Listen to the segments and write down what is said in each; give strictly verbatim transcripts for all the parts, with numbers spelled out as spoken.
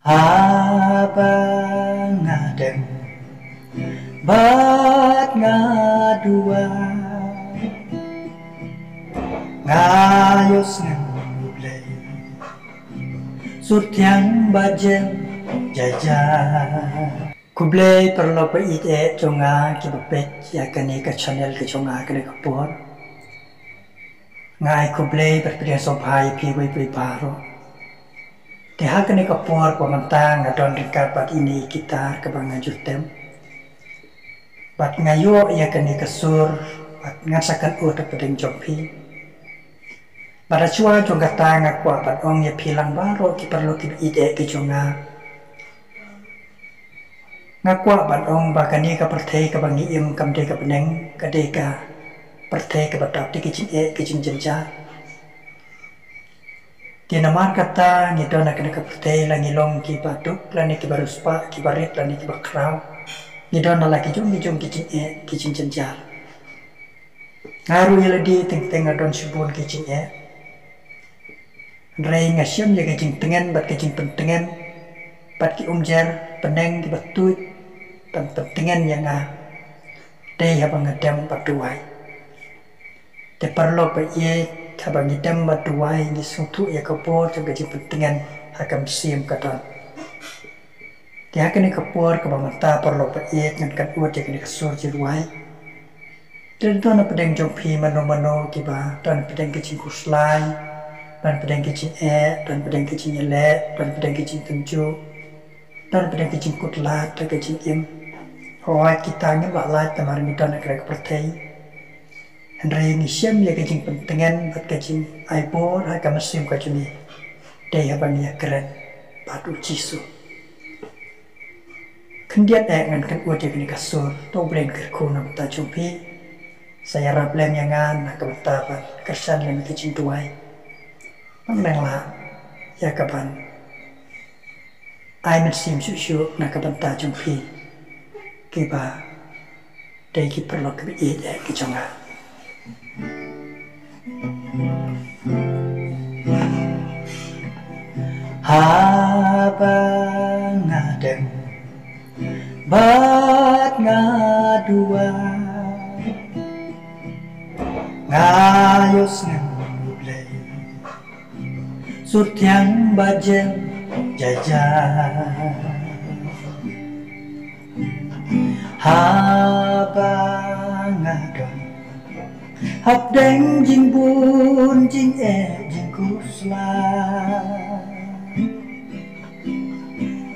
Haba nga dem bad nga duwai, nga ïohsngew U Blei, sur thiang ba jem jai jai. Khublei paralok ba ïeit eh jong nga kiba peit ïa kane ka channel ka jong nga kane ka por. Nga ai khublei bad pdiang sngewbha ïa phi uwei pa uwei baroh. Te ha kane ka por ba mynta nga don ryngkat bad ine i guitar kaba nga ju tem. Bad nga ïoh ïa kane ka sur bad ngan sa kynnoh ïa ka pdeng jong phi. Bad ha shuwa jong kata nga kwah ban ong ïa phi lang baroh ki paralok kiba ïeit eh ki jong nga. Nga kwah ban ong ba kane ka pyrthei kaba ngi im kam dei ka bneng, ka dei ka pyrthei kaba dap da ki jingeh ki jingjynjar. Te namar kata ngi don ha kane ka pyrthei la ngi long kiba duk lane kiba riewspah, kiba rit lane kiba khraw. Ngi don ha la ki jong ki jong ki jingeh ki jingjynjar. Nga ruh ïa lade teng teng nga don shibun ki jingeh. Hynrei nga shem ïa ka jingtngen bad ka jingpyntngen bad ki umjer bneng kiba tuid ban pyntngen ïa nga dei haba nga dem bad duwai. Te paralok ba ïeit, haba ngi dem bad duwai ngi sngewthuh ïa ka bor jong ka jingpyntngen ha ka mynsiem ka don. Te ha kane ka por kaba mynta paralok ba ïeit ngan kynnoh ïa kane ka sur jingduwai. Te don na pdeng jong phi mano mano kiba don na pdeng ka jingkhuslai, don na pdeng ka jingeh, don na pdeng ka jingïaleh, don na pdeng ka jingtynjuh, don na pdeng ka jingkut lad da ka jingim. Hooid kita ngim lah lait namar ngi don ha kane ka pyrthei. Hynrei ngi shem ïa ka jingpyntngen bad ka jingai bor ha ka mynsiem ka jong ngi. Dei haba ngi ïakren bad U Jisu. Khyndiat eh ngan kynnoh ïa kane ka sur, to U Blei un kyrkhu na ka bynta jong phi. Sa ïarap lem ïa nga na ka bynta ban kyrshan lem ïa ka jingduwai. Ban nang lah ïa ka ban ai mynsiem shuh shuh na ka bynta jong phi kiba dei ki paralok kiba ïeit eh ki jong nga. Haba nga dem bad nga duwai, nga ïohsngew U Blei, sur thiang ba jem jai jai. Haba nga don hapdeng jingbun jingeh jingkhuslai,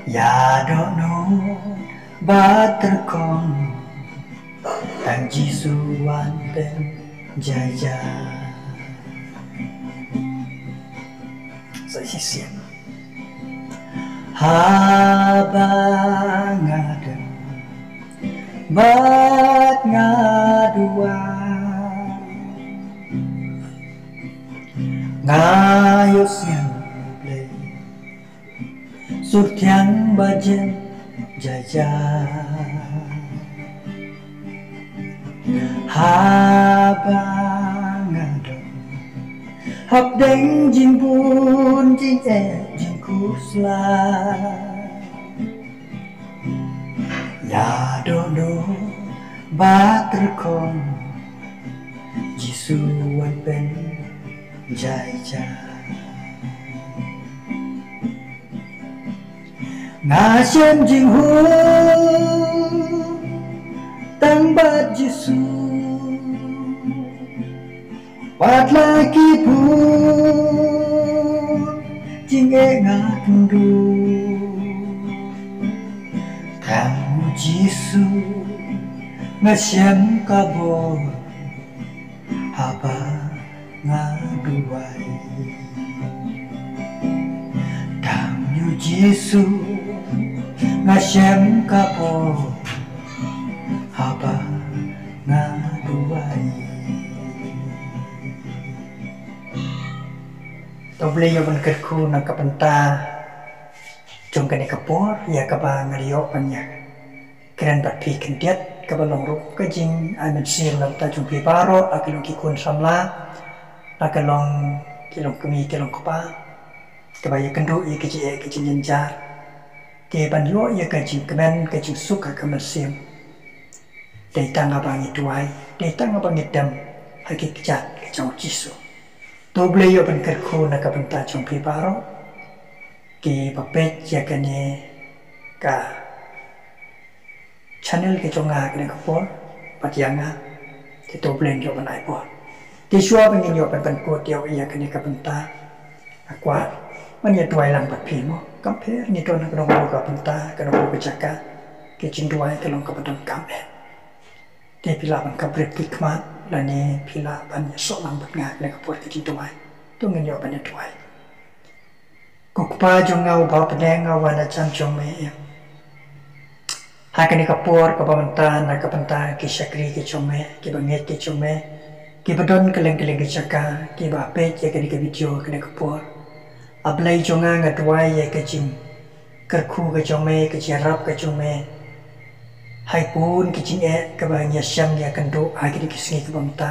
ïa dohnud bad tyrkhong, tang Jisu wan pynjah jai. Sa shisien. Haba nga dem bad nga duwai, nga ïohsngew U Blei, sur thiang ba jem jai jai. Haba nga don hapdeng jingbun jingeh jingkhuslai, ïa dohnud bad tyrkhong, Jisu wan pynjah jai. Nga shem jinghuh tang bad Jisu, wat la ki bun jingeh nga kynduh. Tang U Jisu nga shem ka bor haba nga duwai. Tang U Jisu nga shem ka bor haba nga duwai. To U Blei un kyrkhu na ka bynta jong kane ka por ïa kaba nga la ïoh ban ïa kren bad phi khyndiat, kaba long ruh ka jingai mynsiem na ka bynta jong phi baroh, la ka long ki khun samla, la ka long ki long kmie ki long kpa, kaba ïakynduh ïa ki jingeh ki jingjynjar. Te ban ïoh ïa ka jingkmen ka jingsuk ha ka mynsiem, dei tang haba ngi duwai, dei tang haba ngi dem ha ki kjat ka jong U Jisu. To U Blei ïoh ban kyrkhu na ka bynta jong phi baroh kiba peit ïa kane ka channel ka jong nga ha kane ka por, bad ïa nga. Te to U Blei un ïoh ban ai bor. Te shuwa ba ngin ïoh ban pynkut ïa kane ka bynta, nga kwah ban ïa duwai lang bad phi mo. Kam pher ngi don ha kano kano ka bynta, kano kano ka jaka, ka jingduwai ka long kaba donkam eh. Te phi lah ban kap briew ki khmat, lane phi lah ban ïasoh lang bad nga ha kane ka por ka jingduwai. To ngin ïoh ban ïa duwai. Ko Kpa jong nga uba ha bneng, nga wan ha jan jong me. Ha kane ka por kaba mynta, na ka bynta ki shakri ki jong me, kiba ngeit ki jong me, kiba don kylleng kylleng ki jaka, kiba peit ïa kane ka video ha kane ka por. A Blei jong nga, nga duwai ïa ka jingkyrkhu ka jong me, ka jingïarap ka jong me ha ki bun ki jingeh kaba ngi ïashem ïakynduh ha kine ki sngi kiba mynta.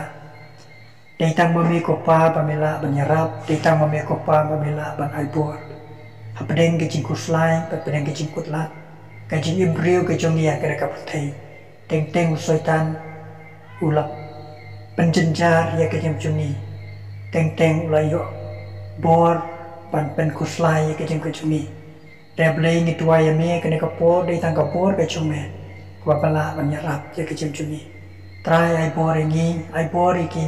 Dei tang ma me ko Pa ba me lah ban ïarap, dei tang ma me ko Pa ba me lah ban ai bor. Hapdeng ka jingkhuslai, hapdeng ka jingkutlad, ka jingim briew ka jong ngi ha kane ka pyrthei, teng teng u Soitan u la pynjynjar ïa ka jingim jong ngi. Teng teng u la ïoh bor ban pynkhuslai ïa ka jingim ka jong ngi. Te Blei, ngi duwai ïa me kane ka por, dei tang ka bor ka jong me kaba lah ban ïarap ïa ka jingim jong ngi. Trai, ai bor ïa ngi, ai bor ïa ki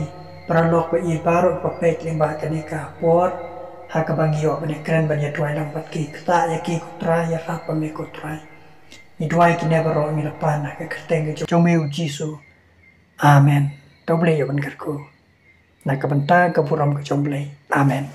paralok ba ïeit baroh ba peit lyngba kane ka por, ha kaba ngi ïoh ban ïakren ban ïaduwai lang bad ki. Ktah ïa ki ko Trai, ïarap ma me ko Trai. Ngi duwai kine baroh ngi la pan ha ka kyrteng ka jong me U Jisu. Amen. To U Blei ïoh ban kyrkhu na ka bynta ka burom ka jong U Blei. Amen.